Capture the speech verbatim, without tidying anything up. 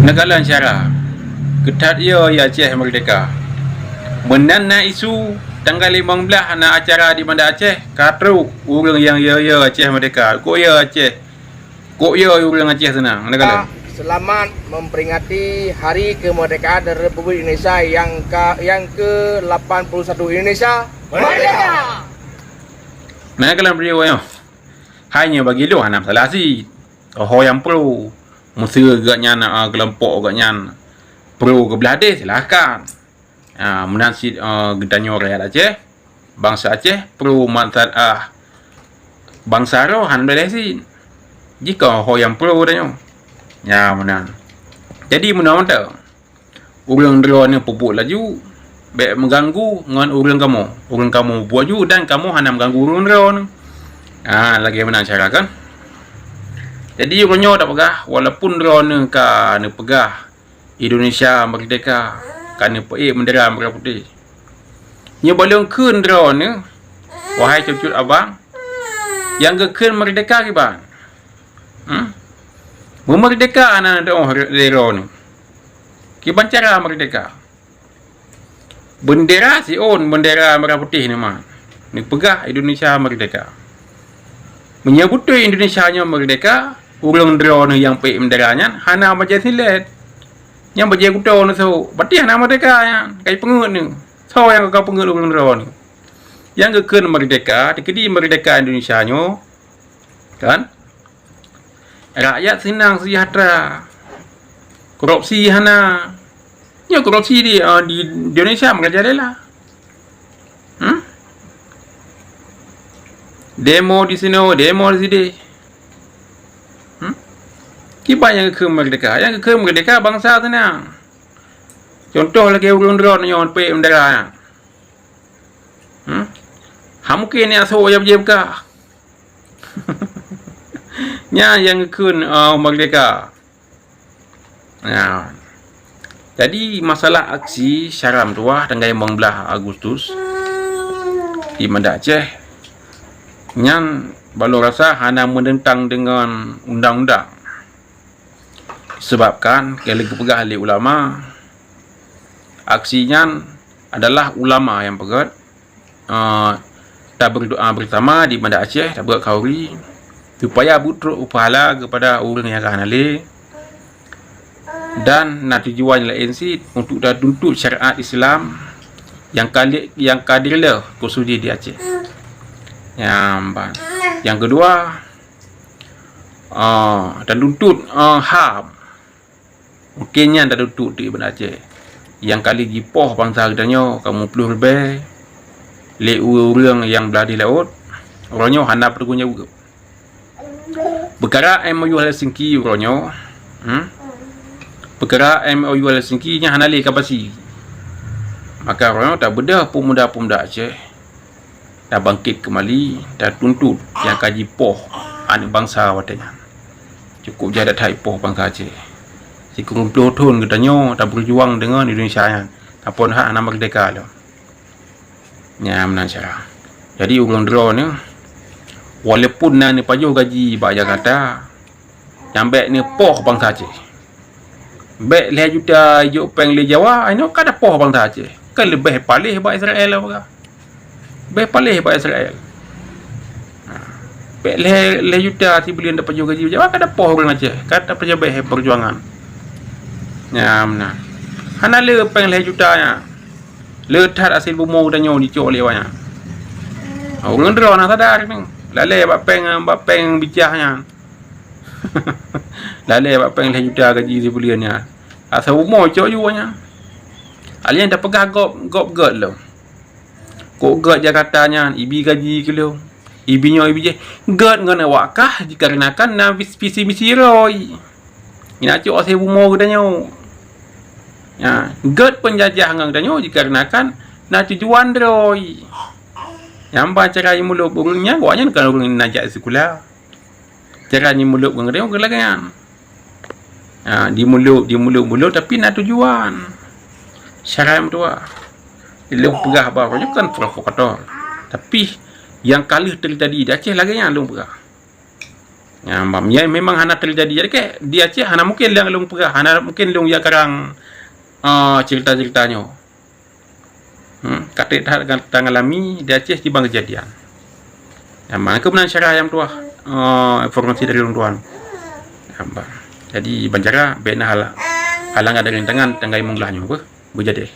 Neukalon syara, keuthat yo, yo Aceh merdeka. Meunan na isu, tanggai limong blaih na acara di Banda Aceh, ka trok ureuëng nyang yo, yo Aceh merdeka. Kok yo Aceh? Kok yo ureuëng Aceh seunang? Neukalon. Selamat memperingati Hari Kemerdekaan Republik Indonesia yang ka, yang ke delapan puluh satu. Indonesia merdeka! Neukalon bri nyoe. Hai nyoe bagi lôn hana masalah cit. Ho nyang pro, meuseu geuh nyan, ah, keulompok geuh nyan pro keublah deh, silahkan. Ah, meunan cit, ah, geutanyoe rakyat Aceh, bansa Aceh pro manfaat, ah, bansa roh hana blah deh cit. Jika ho nyang pro tanyoe. Ya, meunan. Jadi meunoe mantong. Ureuëng droeneuh peubuet laju, bék meuganggu ngon ureuëng kamoe. Ureuëng kamoe peubuet laju dan kamoe hana meuganggu ureuëng droeneuh. Ha, lagée meunan cara kan? Jadi uroe nyoe tapeugah, walaupun droeneuh ka neupeugah Indonesia merdeka, ka neupeuék bendera merah putih. Nyoe balong kheun droeneuh, wahai cucut abang, nyang geukheun merdeka kiban? Hmm? Meumerdeka hana neutuoh lé droeneuh. Kiban cara merdeka? Bendera siôn, bendera merah putih nyoe man. Neupeugah Indonesia merdeka. Meunyoe beutôi Indonesia nyoe merdeka, ureuëng droeneuh nyang peuék bendera nyan hana bajée silet. Nyang bajée kuto neusok, berarti hana merdeka nyan, ka jipeungeuet neuh. Soe nyang ka peungeuet ureuëng droeneuh? Nyang geukheun merdeka, teukeudi merdeka Indonesia nyoe, kan? Rakyat seunang seujahteura. Korupsi hana. Nyoe korupsi di, eh, di Indonesia merajalela. Hmm? Demo di sinoe, demo di sideh. Hmm? Kiban nyang geukheun merdeka? Nyang geukheun merdeka bansa seunang. Contoh lagée ureuëng droeneuh nyoe peuék bendera nyan. Hmm? Ha mungken nyan soe nyang bajée beukah. Nyan nyang geukheun, eh, merdeka. Nah. Jadi masalah aksi syara meutuwah tanggai limong blaih Agustus di Banda Aceh nyan bak lôn rasa hana meuneuntang deungon undang-undang. Disebabkan, lagée geupeugah lé ulama, aksi nyan adalah ulama nyang peugét, eh, taberdoa bersama di Banda Aceh, tabeurot khanuri, supaya beutrok pahala keupada ureuëng nyang ka hana lé, dan na tujuan laén cit untuk tatuntut syariat Islam nyang ka lé, nyang ka direuloh khusus di Aceh. Nyang ban. Nyang keudua, ah, tatuntut, ah, HAM. Mungken nyan tatuntut di Banda Aceh. Nyang kali jipoh bansa geutanyoe ka muplôh leubeh lé ureuëng-ureuëng nyang blah di laôt, uroe nyoe hana peutanggung jaweueb. Peukara M O U Helsinki uroe nyoe, hmm? Peukara M O U Helsinki nyan hana lé ka basi. Maka uroe nyoe tabeudôh peumuda-peumuda Aceh, tabangkét keumali, tatuntut nyang ka jipoh aneuëk bansa watée nyan. Cukup jahat that ipoh bansa Aceh. Sikureueng ploh thon geutanyoe tabeujuang deungon Indonesia nyan, sampoe that hana meurdehka lom. Nyan meunan cara. Jadi ureuëng droeneuh, walaupun na neupajoh gaji bak Jakarta, nyan bék neupoh bansa Aceh. Bék lhée juta jok péng lé Jawa, inoe ka tapoh bansa Aceh. Kan leubeh paléh bak Israel apa ka? Leubeh paléh bak Israel. Ha. Bék lhée, lhée juta sibuleuen tapajoh gaji Jawa, ka tapoh ureuëng Aceh, ka tapajoh bék peujuangan. Nyan meunan. Hana le péng lhée juta nyan. Le that asil bumoe geutanyoe jicok lé awaknyan. Ureuëng droe na sadar ni. Lalée bak péng, bak péng bijah nyan. Lalée bak péng lhée juta gaji sibuleuen nyan. Asai bumoe cok ju awaknyan. Alien tapeugah gob, gob gét lom. Kok gét Jakarta nyan, ibi gaji keu lôn. Ibi nyoe, ibi jih. Gét ngon awak kah jikarenakan na vis-, visi misi roh. Ina cok asai bumoe geutanyoe. Ya, gét peunjajah ngon geutanyoe jikarenakan na tujuan droe. Nyang ba cara jimeulôb ureuëng nyan, awaknyan kan ureuëng na jak sikula. Cara jimeulôb ngon geutanyoe lagée nyan. Ha, jimeulôb, jimeulôb, meulôb, tapi na tujuan. Syarat meutuah. Lôn peugah bahwa nyoe kan provokator. Tapi nyang ka lheueh teujadi di Aceh lagée nyan lôn peugah. Nyang bam, ya memang hana teujadi. Jadi keh di Aceh hana mungkin lôn, lôn peugah, hana mungkin lôn ya karang, ah, cerita-cerita nyoe. Hmm, ka trép that tangalami di Aceh kiban keujadian. Nyang bam, keu meunan syarah nyang tuah, ah, informasi dari lôn tuan. Nyang bam. Jadi ban cara bèk na hala-, halangan dan rintangan tanggai meunglah nyoe beuh, beujadeh.